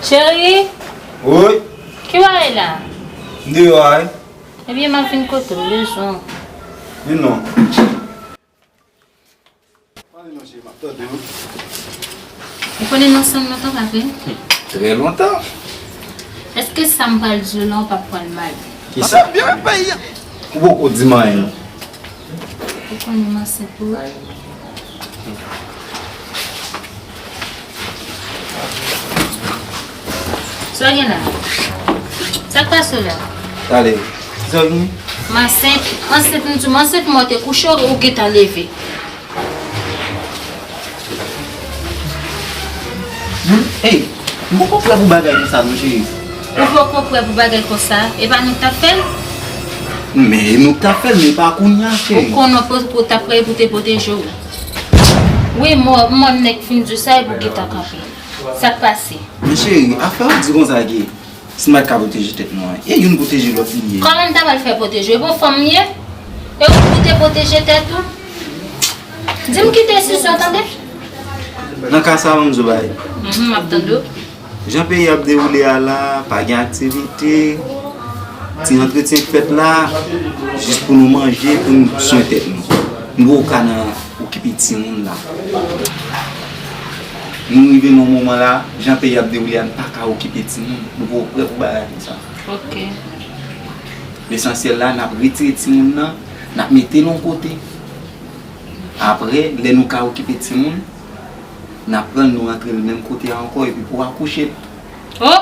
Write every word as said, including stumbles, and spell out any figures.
Cheri, wi, ki w ap fè la? M deyò a wi. Ebyen, m ap vin kote w, bezwen w. Vin non. Pale non, cheri, m ap tande w. Ou konnen nou ansanm lontan, pa vre? Trè lontan. Èske sa m pral di w la, ou p ap pran l mal? Kisa? Ou poko di m anyen. Ou konnen m ansent pou ou. Sa w gen la? Sa k pase w la? Tande, kisa w gen? M ansent, ansent, m di w, m ansent, mwen te kouche, ou gentan leve. Ey, m poko prè pou bagay konsa non, cheri. Ou poko prè pou bagay konsa? E pa nou k t ap fè l? Men e nou k t ap fè l, men pa kounye a, cheri. Ou konnen w poko t ap prè pou te pwoteje w. Wi, mò, mò nèg fin di sa, epi w gentan kanpe. Sa k pase? Men cheri, afè w di konsa ki, si m pa t ka pwoteje tèt mwen, e youn pwoteje lòt li ye. Kòman m ta pral fè pwoteje w? E pa w fanm m ye? E ou pou te pwoteje tèt ou? Di m kite sisyon, tande? Nan ka sa, ban m di w bagay. Mhm, m ap tande w. Jan peyi ap dewoule a la, pa gen aktivite, ti antretyen k fèt la, jis pou nou manje, pou nou swen tèt nou. Nou poko ka nan okipe timoun la. Nou rive nan moman la, jan peyi ap dewoule a, n pa ka okipe timoun. Nou poko prè pou bagay konsa. Ok. Lesansyèl la, n ap retire timoun nan, n ap mete l yon kote. Apre, lè nou ka okipe timoun, n ap pran l, nou rantre l menm kote a ankò, epi pou akouche l. Oh!